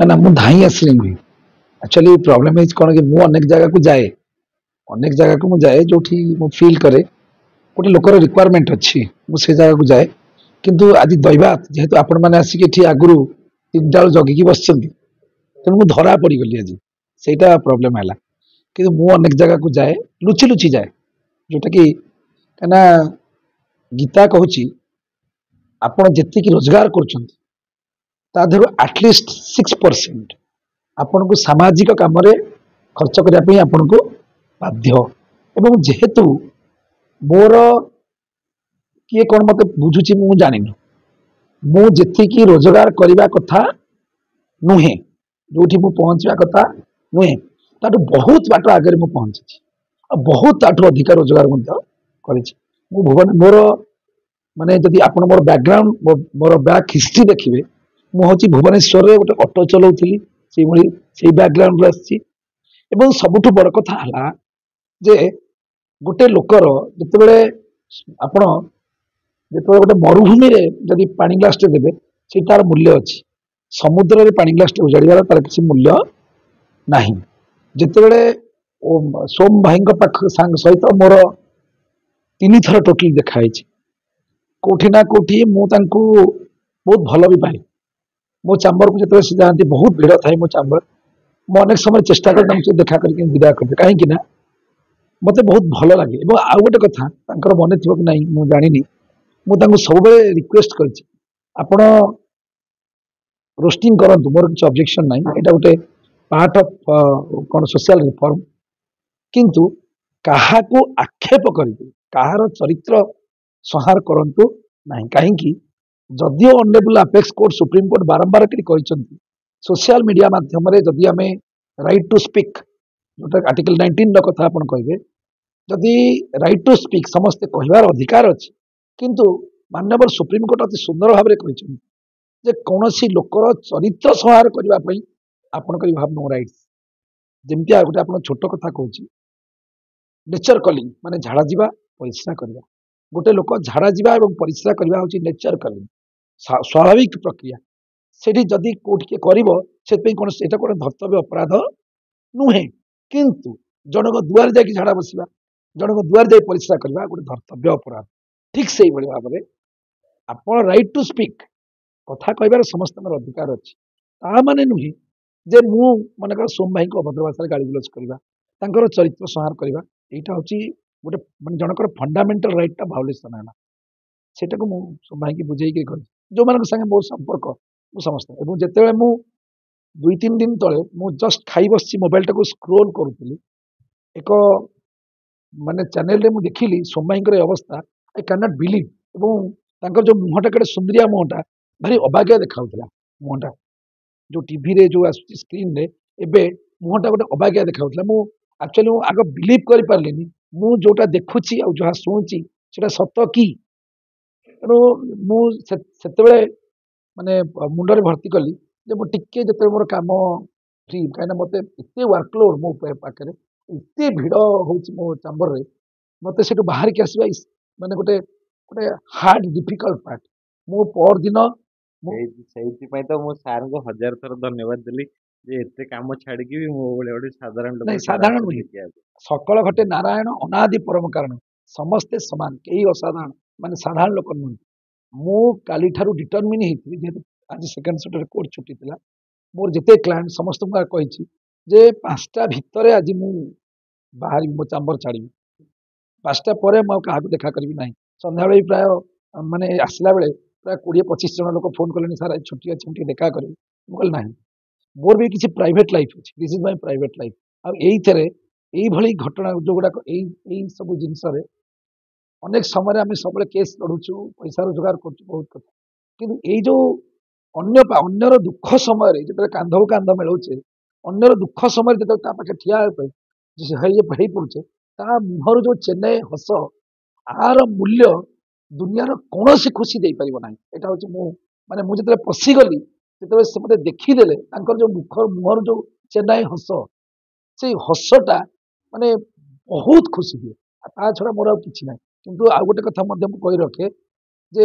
ନା, ମୁଁ ଧାଇଁ ଆସିଲି ନୁହେଁ। ଆକ୍ଚୁଆଲି ପ୍ରୋବ୍ଲେମ ହେଇଛି କ'ଣ କି, ମୁଁ ଅନେକ ଜାଗାକୁ ଯାଏ, ଅନେକ ଜାଗାକୁ ମୁଁ ଯାଏ, ଯୋଉଠି ମୁଁ ଫିଲ୍ କରେ ଗୋଟେ ଲୋକର ରିକ୍ୱାରମେଣ୍ଟ ଅଛି, ମୁଁ ସେ ଜାଗାକୁ ଯାଏ। କିନ୍ତୁ ଆଜି ଦୈବାତ ଯେହେତୁ ଆପଣମାନେ ଆସିକି ଏଠି ଆଗରୁ 3ଟା ବେଳୁ ଜଗିକି ବସିଛନ୍ତି, ତେଣୁ ମୁଁ ଧରା ପଡ଼ିଗଲି ଆଜି, ସେଇଟା ପ୍ରୋବ୍ଲେମ ହେଲା। କିନ୍ତୁ ମୁଁ ଅନେକ ଜାଗାକୁ ଯାଏ, ଲୁଚି ଲୁଚି ଯାଏ, ଯୋଉଟାକି କାହିଁକିନା ଗୀତା କହୁଛି, ଆପଣ ଯେତିକି ରୋଜଗାର କରୁଛନ୍ତି ତା ଦେହରୁ ଆଟଲିଷ୍ଟ 6% ଆପଣଙ୍କୁ ସାମାଜିକ କାମରେ ଖର୍ଚ୍ଚ କରିବା ପାଇଁ ଆପଣଙ୍କୁ ବାଧ୍ୟ। ଏବଂ ଯେହେତୁ ମୋର କିଏ କ'ଣ ମତେ ବୁଝୁଛି ମୁଁ ଜାଣିନି, ମୁଁ ଯେତିକି ରୋଜଗାର କରିବା କଥା ନୁହେଁ, ଯୋଉଠି ମୁଁ ପହଞ୍ଚିବା କଥା ନୁହେଁ, ତାଠୁ ବହୁତ ବାଟ ଆଗରେ ମୁଁ ପହଞ୍ଚିଛି ଆଉ ବହୁତ ତାଠୁ ଅଧିକା ରୋଜଗାର ମଧ୍ୟ କରିଛି ମୁଁ। ଭୁବନ ମୋର ମାନେ ଯଦି ଆପଣ ମୋର ବ୍ୟାକଗ୍ରାଉଣ୍ଡ, ମୋର ବ୍ୟାକ୍ ହିଷ୍ଟ୍ରି ଦେଖିବେ, ମୁଁ ହେଉଛି ଭୁବନେଶ୍ୱରରେ ଗୋଟେ ଅଟୋ ଚଲାଉଥିଲି, ସେଇଭଳି ସେଇ ବ୍ୟାକଗ୍ରାଉଣ୍ଡରୁ ଆସିଛି। ଏବଂ ସବୁଠୁ ବଡ଼ କଥା ହେଲା ଯେ ଗୋଟେ ଲୋକର ଯେତେବେଳେ ଆପଣ ଯେତେବେଳେ ଗୋଟେ ମରୁଭୂମିରେ ଯଦି ପାଣି ଗ୍ଲାସଟେ ଦେବେ, ସେଠି ତାର ମୂଲ୍ୟ ଅଛି। ସମୁଦ୍ରରେ ପାଣି ଗ୍ଲାସଟେ ଉଜାଡ଼ିବାର ତାର କିଛି ମୂଲ୍ୟ ନାହିଁ। ଯେତେବେଳେ ସୋମ ଭାଇଙ୍କ ପାଖ ସାଙ୍ଗ ସହିତ ମୋର 3 ଥର ଟୋଟାଲ ଦେଖା ହେଇଛି, କୋଉଠି ନା କୋଉଠି ମୁଁ ତାଙ୍କୁ ବହୁତ ଭଲ ବି ପାଏ। ମୋ ଚାମ୍ବରକୁ ଯେତେବେଳେ ସେ ଯାଆନ୍ତି, ବହୁତ ଭିଡ଼ ଥାଏ ମୋ ଚାମ୍ବର। ମୁଁ ଅନେକ ସମୟ ଚେଷ୍ଟା କରେ ତାଙ୍କୁ ଦେଖା କରିକି ବିଦାୟ କରିଦିଏ, କାହିଁକି ନା ମତେ ବହୁତ ଭଲ ଲାଗେ। ଏବଂ ଆଉ ଗୋଟେ କଥା, ତାଙ୍କର ମନେ ଥିବ କି ନାହିଁ ମୁଁ ଜାଣିନି, ମୁଁ ତାଙ୍କୁ ସବୁବେଳେ ରିକ୍ୱେଷ୍ଟ କରିଛି, ଆପଣ ରୋଷ୍ଟିଂ କରନ୍ତୁ, ମୋର କିଛି ଅବଜେକ୍ସନ ନାହିଁ, ଏଇଟା ଗୋଟେ ପାର୍ଟ ଅଫ କ'ଣ ସୋସିଆଲ ରିଫର୍ମ, କିନ୍ତୁ କାହାକୁ ଆକ୍ଷେପ କରିକି କାହାର ଚରିତ୍ର ସଂହାର କରନ୍ତୁ ନାହିଁ। କାହିଁକି ଯଦିଓ honourable apex court, supreme court ବାରମ୍ବାର କରି କହିଛନ୍ତି, ସୋସିଆଲ ମିଡିଆ ମାଧ୍ୟମରେ ଯଦି ଆମେ ରାଇଟ୍ ଟୁ ସ୍ପିକ୍, ଯୋଉଟା ଆର୍ଟିକଲ 19ର କଥା ଆପଣ କହିବେ, ଯଦି ରାଇଟ୍ ଟୁ ସ୍ପିକ୍, ସମସ୍ତେ କହିବାର ଅଧିକାର ଅଛି, କିନ୍ତୁ ମାନ୍ୟବର ସୁପ୍ରିମକୋର୍ଟ ଅତି ସୁନ୍ଦର ଭାବରେ କହିଛନ୍ତି ଯେ କୌଣସି ଲୋକର ଚରିତ୍ର ସଂହାର କରିବା ପାଇଁ ଆପଣଙ୍କର you have no rights. ଯେମିତି ଆଉ ଗୋଟେ ଆପଣ ଛୋଟ କଥା କହୁଛି, ନେଚର କଲିଂ ମାନେ ଝାଡ଼ା ଯିବା, ପରିସ୍ରା କରିବା। ଗୋଟେ ଲୋକ ଝାଡ଼ା ଯିବା ଏବଂ ପରିସ୍ରା କରିବା ହେଉଛି ନେଚର କଲିଂ, ସ୍ୱାଭାବିକ ପ୍ରକ୍ରିୟା। ସେଠି ଯଦି କୋଉଠି କିଏ କରିବ, ସେଥିପାଇଁ କୌଣସି ଏଇଟା ଗୋଟେ ଧର୍ତ୍ତବ୍ୟ ଅପରାଧ ନୁହେଁ। କିନ୍ତୁ ଜଣଙ୍କ ଦୁଆରେ ଯାଇକି ଝାଡ଼ା ବସିବା, ଜଣଙ୍କ ଦୁଆରେ ଯାଇ ପରିସ୍ରା କରିବା ଗୋଟେ ଧର୍ତ୍ତବ୍ୟ ଅପରାଧ। ଠିକ ସେଇଭଳି ଭାବରେ ଆପଣ ରାଇଟ୍ ଟୁ ସ୍ପିକ୍, କଥା କହିବାର ସମସ୍ତଙ୍କର ଅଧିକାର ଅଛି, ତା ମାନେ ନୁହେଁ ଯେ ମୁଁ ମନେକର ସୋମ ଭାଇଙ୍କୁ ଅଭଦ୍ର ଭାଷାରେ ଗାଳି ଗୁଲଜ କରିବା, ତାଙ୍କର ଚରିତ୍ର ସଂହାର କରିବା, ଏଇଟା ହେଉଛି ଗୋଟେ ମାନେ ଜଣଙ୍କର ଫଣ୍ଡାମେଣ୍ଟାଲ ରାଇଟଟା ଭାଓଲେସନ ହେଲା। ସେଇଟାକୁ ମୁଁ ସୋମ ଭାଇକି ବୁଝେଇକି କହିଛି, ଯୋଉମାନଙ୍କ ସାଙ୍ଗେ ମୋର ସମ୍ପର୍କ ମୁଁ ସମସ୍ତ। ଏବଂ ଯେତେବେଳେ ମୁଁ 2-3 ଦିନ ତଳେ ମୁଁ ଜଷ୍ଟ ଖାଇ ବସିଛି, ମୋବାଇଲଟାକୁ ସ୍କ୍ରୋଲ କରୁଥିଲି, ଏକ ମାନେ ଚ୍ୟାନେଲରେ ମୁଁ ଦେଖିଲି ସୋମ ଭାଇଙ୍କର ଏ ଅବସ୍ଥା, I can not believe. ଏବଂ ତାଙ୍କର ଯୋଉ ମୁହଁଟା, କେଡ଼େ ସୁନ୍ଦରିଆ ମୁହଁଟା, ଭାରି ଅବାଗିଆ ଦେଖାଯାଉଥିଲା ମୁହଁଟା। ଯୋଉ ଟିଭିରେ ଯୋଉ ଆସୁଛି ସ୍କ୍ରିନରେ ଏବେ, ମୁହଁଟା ଗୋଟେ ଅବାଗିଆ ଦେଖାଯାଉଥିଲା। ମୁଁ ଆକ୍ଚୁଆଲି ମୁଁ ଆଗ ବିଲିଭ୍ କରିପାରିଲିନି, ମୁଁ ଯୋଉଟା ଦେଖୁଛି ଆଉ ଯାହା ଶୁଣୁଛି ସେଟା ସତ କି? ତେଣୁ ମୁଁ ସେତେବେଳେ ମାନେ ମୁଣ୍ଡରେ ଭର୍ତ୍ତି କଲି ଯେ ମୁଁ ଟିକେ ଯେତେବେଳେ ମୋର କାମ ଫ୍ରି, କାହିଁକିନା ମୋତେ ଏତେ ୱାର୍କଲୋଡ୍, ମୋ ପାଖରେ ଏତେ ଭିଡ଼ ହେଉଛି ମୋ ଚାମ୍ବରରେ, ମୋତେ ସେଠୁ ବାହାରିକି ଆସିବା ମାନେ ଗୋଟେ ଗୋଟେ ହାର୍ଡ ଡିଫିକଲ୍ଟ ପାର୍ଟ। ମୁଁ ପରଦିନ ମୁଁ ସେଇଥିପାଇଁ ତ ମୁଁ ସାର୍ଙ୍କୁ ହଜାର ଥର ଧନ୍ୟବାଦ ଦେଲି ଯେ ଏତେ କାମ ଛାଡିକି ବି ମୋ ଭଳିଆ ଗୋଟେ ସାଧାରଣ ଲୋକ ନାଇଁ, ସାଧାରଣ ନୁହେଁ। ସକଳ ଘଟେ ନାରାୟଣ ଅନାଦି ପରମ କାରଣ। ସମସ୍ତେ ସମାନ, କେହି ଅସାଧାରଣ ମାନେ ସାଧାରଣ ଲୋକ ନୁହନ୍ତି। ମୁଁ କାଲିଠାରୁ ଡିଟରମିନ୍ ହେଇଥିଲି, ଯେହେତୁ ଆଜି ସେକେଣ୍ଡ ସଟରଡେ କୋର୍ଟ ଛୁଟି ଥିଲା, ମୋର ଯେତେ କ୍ଲାଏଣ୍ଟ ସମସ୍ତଙ୍କୁ କହିଛି ଯେ 5ଟା ଭିତରେ ଆଜି ମୁଁ ବାହାରିବି, ମୋ ଚାମ୍ବର ଛାଡ଼ିବି। 5ଟା ପରେ ମୁଁ ଆଉ କାହାକୁ ଦେଖା କରିବି ନାହିଁ। ସନ୍ଧ୍ୟାବେଳେ ବି ପ୍ରାୟ ମାନେ ଆସିଲା ବେଳେ ପ୍ରାୟ 20-25 ଜଣ ଲୋକ ଫୋନ୍ କଲେଣି, "ସାର୍, ଆଜି ଛୁଟି ଅଛି, ମୁଁ ଟିକେ ଦେଖା କରିବି।" ମୁଁ କହିଲି, ନାହିଁ, ମୋର ବି କିଛି ପ୍ରାଇଭେଟ୍ ଲାଇଫ୍ ଅଛି। This is my private life. ଆଉ ଏଇଥିରେ ଏଇଭଳି ଘଟଣା ଯୋଉଗୁଡ଼ାକ ଏଇ ଏଇ ସବୁ ଜିନିଷରେ ଅନେକ ସମୟରେ ଆମେ ସବୁବେଳେ କେସ୍ ଲଢୁଛୁ, ପଇସା ରୋଜଗାର କରୁଛୁ, ବହୁତ କଥା, କିନ୍ତୁ ଏଇ ଯୋଉ ଅନ୍ୟର ଦୁଃଖ ସମୟରେ ଯେତେବେଳେ କାନ୍ଧକୁ କାନ୍ଧ ମିଳଉଛେ, ଅନ୍ୟର ଦୁଃଖ ସମୟରେ ଯେତେବେଳେ ତା ପାଖରେ ଠିଆ ହେଇ ପଡୁଛେ, ତା ମୁହଁରୁ ଯୋଉ ଚେନାଏ ହସ, ଆର ମୂଲ୍ୟ ଦୁନିଆର କୌଣସି ଖୁସି ଦେଇପାରିବ ନାହିଁ। ଏଇଟା ହଉଛି ମୁଁ ମାନେ ମୁଁ ଯେତେବେଳେ ପଶିଗଲି, ଯେତେବେଳେ ସେ ମୋତେ ଦେଖିଦେଲେ, ତାଙ୍କର ଯୋଉ ମୁହଁରୁ ଯୋଉ ଚେନାଏ ହସ, ସେଇ ହସଟା ମାନେ ବହୁତ ଖୁସି ଦିଏ। ଆଉ ତା ଛଡ଼ା ମୋର ଆଉ କିଛି ନାହିଁ। କିନ୍ତୁ ଆଉ ଗୋଟେ କଥା ମଧ୍ୟ ମୁଁ କହି ରଖେ ଯେ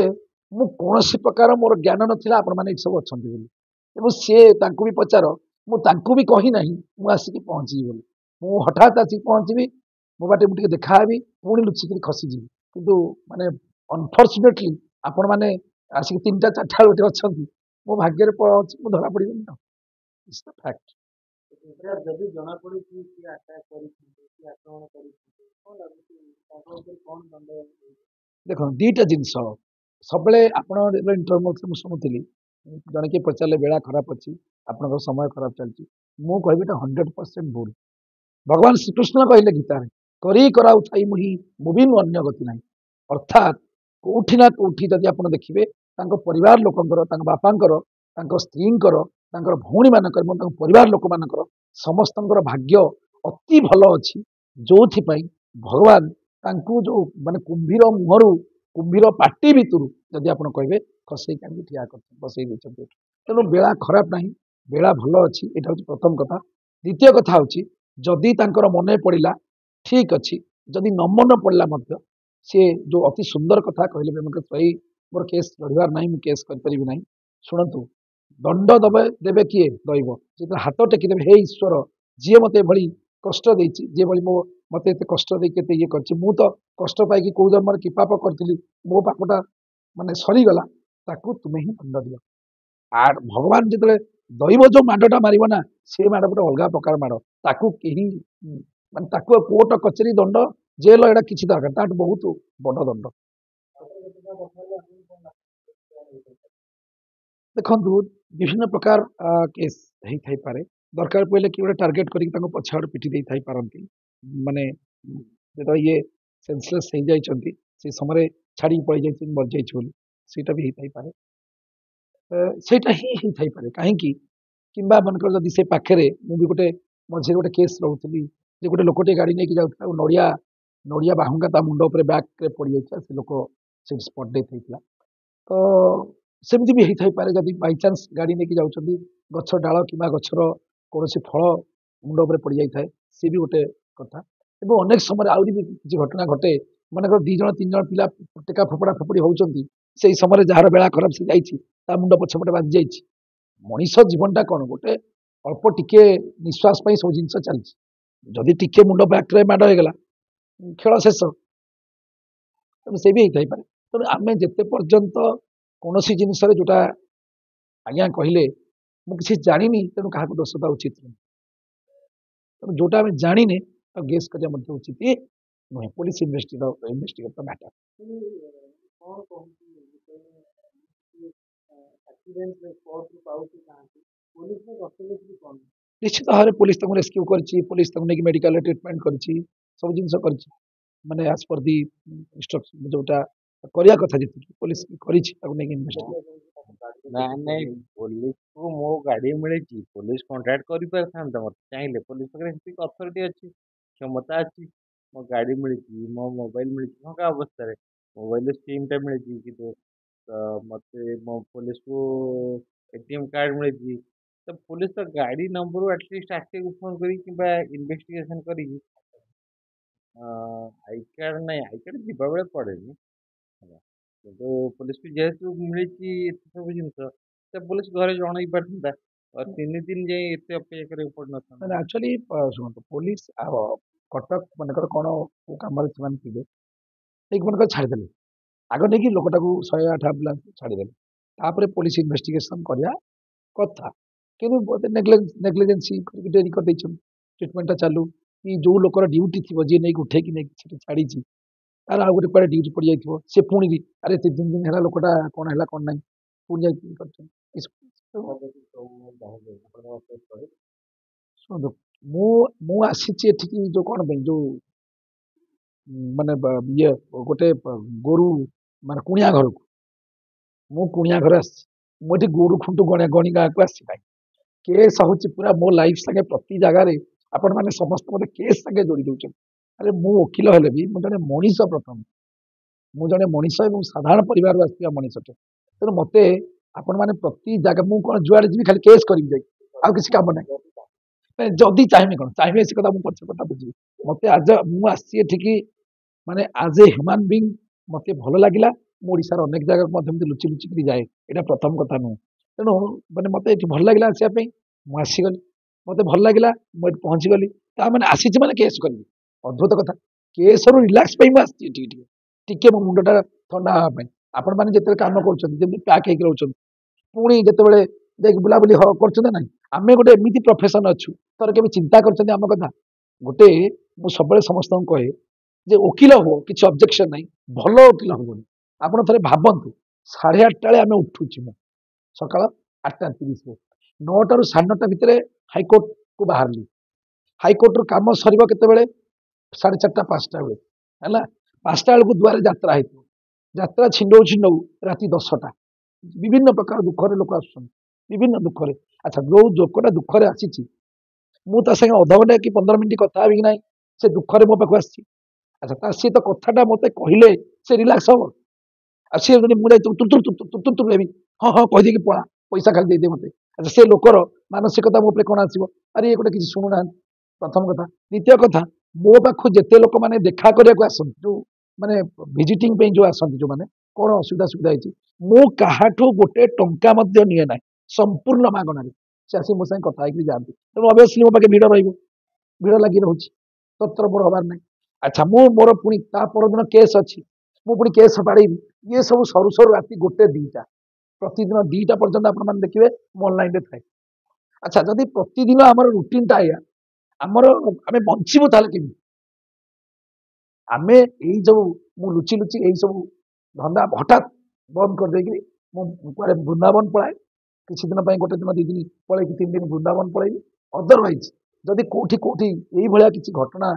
ମୁଁ କୌଣସି ପ୍ରକାର ମୋର ଜ୍ଞାନ ନଥିଲା ଆପଣମାନେ ଏଠି ସବୁ ଅଛନ୍ତି ବୋଲି। ଏବଂ ସିଏ ତାଙ୍କୁ ବି ପଚାର, ମୁଁ ତାଙ୍କୁ ବି କହିନାହିଁ ମୁଁ ଆସିକି ପହଞ୍ଚିବି ବୋଲି। ମୁଁ ହଠାତ୍ ଆସିକି ପହଞ୍ଚିବି, ମୋ ବାଟେ ମୁଁ ଟିକେ ଦେଖାହେବି, ପୁଣି ଲୁଚିକିରି ଖସିଯିବି। କିନ୍ତୁ ମାନେ ଅନଫର୍ଚୁନେଟଲି ଆପଣମାନେ ଆସିକି 3ଟା 4ଟା ବେଳକୁ ଏଠି ଅଛନ୍ତି, ମୋ ଭାଗ୍ୟରେ ଅଛି ମୁଁ ଧରା ପଡ଼ିବିନି। ଆଉ it's the fact. ଯଦି ଜଣା ପଡୁଛି କିଏ ଆଟାକ୍ କରିଛନ୍ତି, କିଏ ଆକ୍ରମଣ କରିଛନ୍ତି, କଣ ଲାଗୁଛି ତାଙ୍କ ଉପରେ କଣ ଦଣ୍ଡ? ଦେଖନ୍ତୁ, 2ଟା ଜିନିଷ ସବୁବେଳେ ଆପଣ ଯେତେବେଳେ ଇଣ୍ଟରଭ୍ୟୁ ମୁଁ ଶୁଣୁଥିଲି, ଜଣେ କିଏ ପଚାରିଲେ ବେଳା ଖରାପ ଅଛି, ଆପଣଙ୍କର ସମୟ ଖରାପ ଚାଲିଛି। ମୁଁ କହିବି ଏଇଟା 100% ଭୁଲ। ଭଗବାନ ଶ୍ରୀକୃଷ୍ଣ କହିଲେ ଗୀତାରେ, କରି କରାଉଥାଇ ମୁହିଁ ମୁଁ ବିନୁ ଅନ୍ୟ ଗତି ନାହିଁ। ଅର୍ଥାତ୍ କୋଉଠି ନା କୋଉଠି ଯଦି ଆପଣ ଦେଖିବେ, ତାଙ୍କ ପରିବାର ଲୋକଙ୍କର, ତାଙ୍କ ବାପାଙ୍କର, ତାଙ୍କ ସ୍ତ୍ରୀଙ୍କର, ତାଙ୍କର ଭଉଣୀମାନଙ୍କର ଏବଂ ତାଙ୍କ ପରିବାର ଲୋକମାନଙ୍କର ସମସ୍ତଙ୍କର ଭାଗ୍ୟ ଅତି ଭଲ ଅଛି, ଯୋଉଥିପାଇଁ ଭଗବାନ ତାଙ୍କୁ ଯୋଉ ମାନେ କୁମ୍ଭୀର ମୁହଁରୁ, କୁମ୍ଭୀର ପାଟି ଭିତରୁ ଯଦି ଆପଣ କହିବେ, ଖସେଇକି ଆଣିକି ଠିଆ କରିଛନ୍ତି, ବସେଇ ଦେଇଛନ୍ତି ଏଠି। ତେଣୁ ବେଳା ଖରାପ ନାହିଁ, ବେଳା ଭଲ ଅଛି। ଏଇଟା ହେଉଛି ପ୍ରଥମ କଥା। ଦ୍ୱିତୀୟ କଥା ହେଉଛି, ଯଦି ତାଙ୍କର ମନେ ପଡ଼ିଲା ଠିକ୍ ଅଛି, ଯଦି ନ ମନେ ପଡ଼ିଲା ମଧ୍ୟ, ସିଏ ଯୋଉ ଅତି ସୁନ୍ଦର କଥା କହିଲେ, ଏଇ ମୋର କେସ୍ ଲଢ଼ିବାର ନାହିଁ, ମୁଁ କେସ୍ କରିପାରିବି ନାହିଁ। ଶୁଣନ୍ତୁ, ଦଣ୍ଡ ଦେବେ କିଏ? ଦଇବ। ଯେତେବେଳେ ହାତ ଟେକିଦେବେ, ହେ ଈଶ୍ୱର, ଯିଏ ମୋତେ ଏଭଳି କଷ୍ଟ ଦେଇଛି, ଯିଏ ଭଳି ମୋତେ ଏତେ କଷ୍ଟ ଦେଇକି ଏତେ ଇଏ କରିଛି, ମୁଁ ତ କଷ୍ଟ ପାଇକି କୋଉ ଜନ୍ମରେ କି ପାପ କରିଥିଲି, ମୋ ପାପଟା ମାନେ ସରିଗଲା, ତାକୁ ତୁମେ ହିଁ ଦଣ୍ଡ ଦିଅ। ଆର୍ ଭଗବାନ ଯେତେବେଳେ ଦଇବ ଯୋଉ ମାଡ଼ଟା ମାରିବ ନା, ସେ ମାଡ଼ ଗୋଟେ ଅଲଗା ପ୍ରକାର ମାଡ଼। ତାକୁ କେହି ମାନେ ତାକୁ କୋର୍ଟ କଚେରୀ ଦଣ୍ଡ ଜେଲ ଏଇଟା କିଛି ଦରକାର, ତାଠୁ ବହୁତ ବଡ଼ ଦଣ୍ଡ। ଦେଖନ୍ତୁ, ବିଭିନ୍ନ ପ୍ରକାର କେସ୍ ହେଇଥାଇପାରେ। ଦରକାର ପଡ଼ିଲେ କି ଗୋଟେ ଟାର୍ଗେଟ କରିକି ତାଙ୍କୁ ପଛ ଆଡ଼ୁ ପିଟି ଦେଇଥାଇ ପାରନ୍ତି। ମାନେ ଯେତେବେଳେ ଇଏ ସେନ୍ସଲେସ୍ ହେଇଯାଇଛନ୍ତି, ସେ ସମୟରେ ଛାଡ଼ିକି ପଳେଇ ଯାଇଛନ୍ତି ମରିଯାଇଛି ବୋଲି, ସେଇଟା ବି ହେଇଥାଇପାରେ। ସେଇଟା ହିଁ ହେଇଥାଇପାରେ। କାହିଁକି କିମ୍ବା ମନେକର ଯଦି ସେ ପାଖରେ, ମୁଁ ବି ଗୋଟେ ମଝିରେ ଗୋଟେ କେସ୍ ରହୁଥିଲି ଯେ ଗୋଟେ ଲୋକଟିଏ ଗାଡ଼ି ନେଇକି ଯାଉଥିଲା ଆଉ ନଡ଼ିଆ ବାହୁଙ୍ଗା ତା ମୁଣ୍ଡ ଉପରେ ବ୍ୟାକ୍ରେ ପଡ଼ିଯାଇଥିଲା, ସେ ଲୋକ ସେଠି ସ୍ପଟ୍ ଡେଥ୍ ହେଇଥିଲା। ତ ସେମିତି ବି ହେଇଥାଇପାରେ, ଯଦି ବାଇଚାନ୍ସ ଗାଡ଼ି ନେଇକି ଯାଉଛନ୍ତି, ଗଛ ଡାଳ କିମ୍ବା ଗଛର କୌଣସି ଫଳ ମୁଣ୍ଡ ଉପରେ ପଡ଼ିଯାଇଥାଏ, ସେ ବି ଗୋଟେ କଥା। ଏବଂ ଅନେକ ସମୟରେ ଆହୁରି ବି କିଛି ଘଟଣା ଘଟେ। ମନେକର 2 ଜଣ 3 ଜଣ ପିଲା ଟେକା ଫୋପଡ଼ା ଫୋପଡ଼ି ହେଉଛନ୍ତି, ସେଇ ସମୟରେ ଯାହାର ବେଳା ଖରାପ ସେ ଯାଇଛି, ତା ମୁଣ୍ଡ ପଛପଟେ ବାଜି ଯାଇଛି। ମଣିଷ ଜୀବନଟା କ'ଣ? ଗୋଟେ ଅଳ୍ପ ଟିକେ ନିଶ୍ୱାସ ପାଇଁ ସବୁ ଜିନିଷ ଚାଲିଛି। ଯଦି ଟିକେ ମୁଣ୍ଡ ବ୍ୟାକ୍ରେ ମାଡ଼ ହେଇଗଲା, ଖେଳ ଶେଷ। ତେଣୁ ସେ ବି ହେଇଥାଇପାରେ। ତେଣୁ ଆମେ ଯେତେ ପର୍ଯ୍ୟନ୍ତ କୌଣସି ଜିନିଷରେ, ଯୋଉଟା ଆଜ୍ଞା କହିଲେ, ମୁଁ କିଛି ଜାଣିନି, ତେଣୁ କାହାକୁ ଦୋଷ ଦେବା ଉଚିତ ନୁହେଁ। ତେଣୁ ଯୋଉଟା ଆମେ ଜାଣିନେ, ତାକୁ ଗେସ୍ କରିବା ମଧ୍ୟ ଉଚିତ ନୁହେଁ। Police investigate the matter. କଣ କହୁଛି, ଆକ୍ସିଡେଣ୍ଟ ସ୍ପଟରୁ ପାଉଛୁ କାହାନ୍ତି, ପୋଲିସର କର୍ତ୍ତବ୍ୟ କଣ? ନିଶ୍ଚିତ ଭାବରେ ପୋଲିସ ତାଙ୍କୁ ରେସ୍କ୍ୟୁ କରିଛି, ପୋଲିସ ତାଙ୍କୁ ନେଇକି ମେଡିକାଲରେ ଟ୍ରିଟମେଣ୍ଟ କରିଛି, ସବୁ ଜିନିଷ କରିଛି। ମାନେ ଆଜ୍ ପର୍ ଦି ଇନଷ୍ଟ୍ରକ୍ସନ ଯୋଉଟା କରିବା କଥା, ଯେତିକି ପୋଲିସ କରିଛି, ତାକୁ ନେଇକି ଇନଭେଷ୍ଟିଗେଟ୍। ନାଇଁ ନାଇଁ, ପୋଲିସକୁ ମୋ ଗାଡ଼ି ମିଳିଛି, ପୋଲିସ କଣ୍ଟାକ୍ଟ କରିପାରିଥାନ୍ତା ମୋତେ ଚାହିଁଲେ। ପୋଲିସ ପାଖରେ ସେତିକି ଅଥରିଟି ଅଛି, କ୍ଷମତା ଅଛି। ମୋ ଗାଡ଼ି ମିଳିଛି, ମୋ ମୋବାଇଲ ମିଳିଛି ଭଙ୍ଗା ଅବସ୍ଥାରେ, ମୋବାଇଲର ସିମ୍ଟା ମିଳିଛି, କିନ୍ତୁ ତ ମୋତେ ମୋ ପୋଲିସକୁ ATM card ମିଳିଛି। ତ ପୋଲିସ ତ ଗାଡ଼ି ନମ୍ବରରୁ ଆଟଲିଷ୍ଟ ଆର୍ଟିଓକୁ ଫୋନ୍ କରିକି କିମ୍ବା ଇନଭେଷ୍ଟିଗେସନ୍ କରିକି। I card ନାଇଁ, I card ଯିବାବେଳେ ପଡ଼େନି ହେଲା। କିନ୍ତୁ ପୋଲିସକୁ ଯେହେତୁ ମିଳିଛି ଏତେ ସବୁ ଜିନିଷ, ତ ପୋଲିସ ଘରେ ଜଣେଇ ପାରିଥାନ୍ତା ଆଉ 3 ଦିନ ଯାଇ ଏତେ ଅପେକ୍ଷା କରିବାକୁ ପଡ଼ିନଥାନ୍ତା। ଆକ୍ଚୁଆଲି ଶୁଣନ୍ତୁ, ପୋଲିସ କଟକ ମନେକର କ'ଣ କେଉଁ କାମରେ ସେମାନେ ଥିବେ, ନେଇକି ମନେକର ଛାଡ଼ିଦେଲେ, ଆଗ ନେଇକି ଲୋକଟାକୁ 108 ଆମ୍ବୁଲାନ୍ସ ଛାଡ଼ିଦେଲେ, ତାପରେ ପୋଲିସ ଇନଭେଷ୍ଟିଗେସନ କରିବା କଥା। କିନ୍ତୁ ବୋଧେ ନେଗ୍ଲିଜେନ୍ସି କରିକି ଡେରି କରିଦେଇଛନ୍ତି, ଟ୍ରିଟମେଣ୍ଟଟା ଚାଲୁ କି ଯୋଉ ଲୋକର ଡ୍ୟୁଟି ଥିବ, ଯିଏ ନେଇକି ଉଠେଇକି ନେଇକି ସେଠି ଛାଡ଼ିଛି, ତାର ଆଉ ଗୋଟେ କୁଆଡ଼େ ଡ୍ୟୁଟି ପଡ଼ିଯାଇଥିବ, ସେ ପୁଣି ଆରେ 3 ଦିନ ହେଲା ଲୋକଟା କ'ଣ ହେଲା କ'ଣ ନାହିଁ, ପୁଣି ଯାଇକି କରିଛନ୍ତି ଏସବୁ। ଶୁଣନ୍ତୁ, ମୁଁ ଆସିଛି ଏଠିକି ଯୋଉ କ'ଣ ପାଇଁ, ଯୋଉ ମାନେ ଇଏ ଗୋଟେ ଗୋରୁ ମାନେ କୁଣିଆ ଘରକୁ, ମୁଁ କୁଣିଆ ଘରେ ଆସିଛି। ମୁଁ ଏଠି ଗୋରୁ ଖୁଣ୍ଟୁ ଗଣି ଗାଁକୁ ଆସିଛି ନାହିଁ। କେସ୍ ହେଉଛି ପୁରା ମୋ ଲାଇଫ୍ ସାଙ୍ଗେ। ପ୍ରତି ଜାଗାରେ ଆପଣମାନେ ସମସ୍ତେ ମୋତେ କେସ୍ ସାଙ୍ଗେ ଯୋଡ଼ି ଦେଉଛନ୍ତି। ଆରେ ମୁଁ ଓକିଲ ହେଲେ ବି ମୁଁ ଜଣେ ମଣିଷ ପ୍ରଥମେ। ମୁଁ ଜଣେ ମଣିଷ ଏବଂ ସାଧାରଣ ପରିବାରରୁ ଆସିଥିବା ମଣିଷଟେ। ତେଣୁ ମୋତେ ଆପଣମାନେ ପ୍ରତି ଜାଗା, ମୁଁ କ'ଣ ଯୁଆଡ଼େ ଯିବି ଖାଲି କେସ୍ କରିବି ଯାଇକି, ଆଉ କିଛି କାମ ନାହିଁ? ନାଇଁ, ଯଦି ଚାହିଁବେ କ'ଣ ଚାହିଁବେ, ସେ କଥା ମୁଁ ପଛ କଥା ବୁଝିବି। ମୋତେ ଆଜ ମୁଁ ଆସିଛି ଏଠିକି ମାନେ ଆଜ୍ ଏ ହ୍ୟୁମାନ୍ ବିଙ୍ଗ ମୋତେ ଭଲ ଲାଗିଲା। ମୁଁ ଓଡ଼ିଶାର ଅନେକ ଜାଗାକୁ ମଧ୍ୟ ଏମିତି ଲୁଚି ଲୁଚିକିରି ଯାଏ, ଏଇଟା ପ୍ରଥମ କଥା ନୁହେଁ। ତେଣୁ ମାନେ ମୋତେ ଏଠି ଭଲ ଲାଗିଲା ଆସିବା ପାଇଁ, ମୁଁ ଆସିଗଲି। ମୋତେ ଭଲ ଲାଗିଲା, ମୁଁ ଏଠି ପହଞ୍ଚିଗଲି। ତା ମାନେ ଆସିଛି ମାନେ କେସ୍ କରିବି, ଅଦ୍ଭୁତ କଥା। କେସ୍ରୁ ରିଲାକ୍ସ ପାଇଁ ମୁଁ ଆସିଛି ଏଠିକି, ଟିକେ ଟିକେ ମୋ ମୁଣ୍ଡଟା ଥଣ୍ଡା ହେବା ପାଇଁ। ଆପଣମାନେ ଯେତେବେଳେ କାମ କରୁଛନ୍ତି, ଯେମିତି ପ୍ୟାକ୍ ହେଇକି ରହୁଛନ୍ତି, ପୁଣି ଯେତେବେଳେ ଯାଇକି ବୁଲାବୁଲି କରୁଛନ୍ତି ନାହିଁ, ଆମେ ଗୋଟେ ଏମିତି ପ୍ରଫେସନ୍ ଅଛୁ, ଥରେ କେବେ ଚିନ୍ତା କରିଛନ୍ତି ଆମ କଥା? ଗୋଟେ ମୁଁ ସବୁବେଳେ ସମସ୍ତଙ୍କୁ କହେ ଯେ ଓକିଲ ହୁଅ, କିଛି ଅବଜେକ୍ସନ ନାହିଁ, ଭଲ ଓକିଲ ହବନି। ଆପଣ ଥରେ ଭାବନ୍ତୁ, 8:30 ବେଳେ ଆମେ ଉଠୁଛି, ମୁଁ ସକାଳ 8:30ରେ, 9ଟାରୁ 9:30 ଭିତରେ ହାଇକୋର୍ଟକୁ ବାହାରିଲି। ହାଇକୋର୍ଟରୁ କାମ ସରିବ କେତେବେଳେ? 4:30 5ଟା ବେଳେ ହେଲା। 5ଟା ବେଳକୁ ଦୁଆରେ ଯାତ୍ରା ହେଇଥିବ, ଯାତ୍ରା ଛିଣ୍ଡଉ ଛିଣ୍ଡଉ ରାତି 10ଟା। ବିଭିନ୍ନ ପ୍ରକାର ଦୁଃଖରେ ଲୋକ ଆସୁଛନ୍ତି, ବିଭିନ୍ନ ଦୁଃଖରେ। ଆଚ୍ଛା, ଯୋଉ ଲୋକଟା ଦୁଃଖରେ ଆସିଛି, ମୁଁ ତା ସାଙ୍ଗେ ଅଧଘଣ୍ଟା କି 15 ମିନିଟ୍ କଥା ହେବି କି ନାହିଁ? ସେ ଦୁଃଖରେ ମୋ ପାଖକୁ ଆସିଛି। ଆଚ୍ଛା, ତା ସିଏ ତ କଥାଟା ମୋତେ କହିଲେ ସେ ରିଲାକ୍ସ ହବ। ଆଉ ସିଏ ଯଦି ମୁଁ ଯାଇ ତୁର ତୁର ତୁର ତୁର ତୁର ହେବି, ହଁ ହଁ କହିଦେଇକି ପଳା, ପଇସା ଖାଲି ଦେଇଦେ ମୋତେ, ଆଚ୍ଛା, ସେ ଲୋକର ମାନସିକତା ମୋ ଉପରେ କ'ଣ ଆସିବ? ଆରେ ଇଏ ଗୋଟେ କିଛି ଶୁଣୁନାହାନ୍ତି, ପ୍ରଥମ କଥା। ଦ୍ୱିତୀୟ କଥା, ମୋ ପାଖକୁ ଯେତେ ଲୋକମାନେ ଦେଖା କରିବାକୁ ଆସନ୍ତି, ଯୋଉ ମାନେ ଭିଜିଟିଂ ପାଇଁ ଯୋଉ ଆସନ୍ତି, ଯୋଉମାନେ କ'ଣ ଅସୁବିଧା ସୁବିଧା ହେଇଛି, ମୁଁ କାହାଠୁ ଗୋଟେ ଟଙ୍କା ମଧ୍ୟ ନିଏ ନାହିଁ, ସମ୍ପୂର୍ଣ୍ଣ ମାଗଣାରେ ସେ ଆସି ମୋ ସାଙ୍ଗେ କଥା ହେଇକି ଯାଆନ୍ତି। ତେଣୁ ଅବଭିୟସଲି ମୋ ପାଖେ ଭିଡ଼ ରହିବ, ଭିଡ଼ ଲାଗି ରହୁଛି, ତରତର ମୋର ହବାର ନାହିଁ। ଆଚ୍ଛା, ମୁଁ ମୋର ପୁଣି ତା ପରଦିନ କେସ୍ ଅଛି, ମୁଁ ପୁଣି କେସ୍ ବାଡ଼େଇବି। ଇଏ ସବୁ ସରୁ ସରୁ ରାତି 1 2ଟା, ପ୍ରତିଦିନ 2ଟା ପର୍ଯ୍ୟନ୍ତ ଆପଣମାନେ ଦେଖିବେ ମୁଁ ଅନଲାଇନରେ ଥାଏ। ଆଚ୍ଛା, ଯଦି ପ୍ରତିଦିନ ଆମର ରୁଟିନଟା ଏଇଆ, ଆମର ଆମେ ବଞ୍ଚିବୁ ତାହେଲେ କେମିତି? ଆମେ ଏଇ ଯୋଉ ମୁଁ ଲୁଚି ଲୁଚି ଏଇ ସବୁ ଧନ୍ଦା ହଠାତ୍ ବନ୍ଦ କରିଦେଇକିରି ମୁଁ କୁଆଡ଼େ ବୃନ୍ଦାବନ ପଳାଏ କିଛି ଦିନ ପାଇଁ, ଗୋଟେ ଦିନ 2 ଦିନ ପଳେଇକି 3 ଦିନ ବୃନ୍ଦାବନ ପଳେଇବି। ଅଦରୱାଇଜ ଯଦି କୋଉଠି କୋଉଠି ଏଇଭଳିଆ କିଛି ଘଟଣା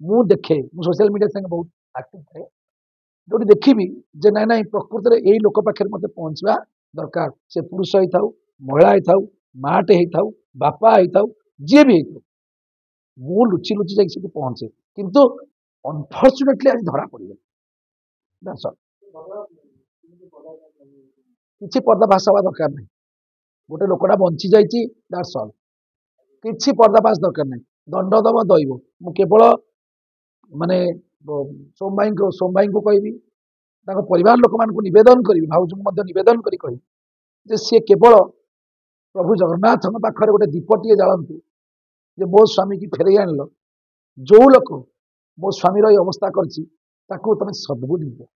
ମୁଁ ଦେଖେ, ମୁଁ ସୋସିଆଲ ମିଡ଼ିଆ ସାଙ୍ଗେ ବହୁତ ଆକ୍ଟିଭ ଥାଏ, ଯୋଉଠି ଦେଖିବି ଯେ ନାଇଁ ନାଇଁ ପ୍ରକୃତରେ ଏଇ ଲୋକ ପାଖରେ ମୋତେ ପହଞ୍ଚିବା ଦରକାର, ସେ ପୁରୁଷ ହେଇଥାଉ, ମହିଳା ହେଇଥାଉ, ମାଟେ ହେଇଥାଉ, ବାପା ହେଇଥାଉ, ଯିଏ ବି ହେଇଥାଉ, ମୁଁ ଲୁଚି ଲୁଚି ଯାଇକି ସେଠି ପହଞ୍ଚେ। କିନ୍ତୁ ଅନଫର୍ଚୁନେଟଲି ଆଜି ଧରା ପଡ଼ିଗଲି। That's all। କିଛି ପର୍ଦ୍ଦାଫାଶ ହେବା ଦରକାର ନାହିଁ। ଗୋଟେ ଲୋକଟା ବଞ୍ଚି ଯାଇଛି, that's all। କିଛି ପର୍ଦ୍ଦାଫାଶ ଦରକାର ନାହିଁ। ଦଣ୍ଡ ଦବ ଦଇବ। ମୁଁ କେବଳ ମାନେ ସୋମ ଭାଇଙ୍କୁ କହିବି, ତାଙ୍କ ପରିବାର ଲୋକମାନଙ୍କୁ ନିବେଦନ କରିବି, ଭାଉଜଙ୍କୁ ମଧ୍ୟ ନିବେଦନ କରି କହିବି ଯେ ସିଏ କେବଳ ପ୍ରଭୁ ଜଗନ୍ନାଥଙ୍କ ପାଖରେ ଗୋଟେ ଦୀପଟିଏ ଜାଳନ୍ତୁ ଯେ ମୋ ସ୍ୱାମୀକି ଫେରେଇ ଆଣିଲ, ଯୋଉ ଲୋକ ମୋ ସ୍ୱାମୀର ଏଇ ଅବସ୍ଥା କରିଛି ତାକୁ ତମେ ସଦ୍ବୁଦ୍ଧି ଦିଅ।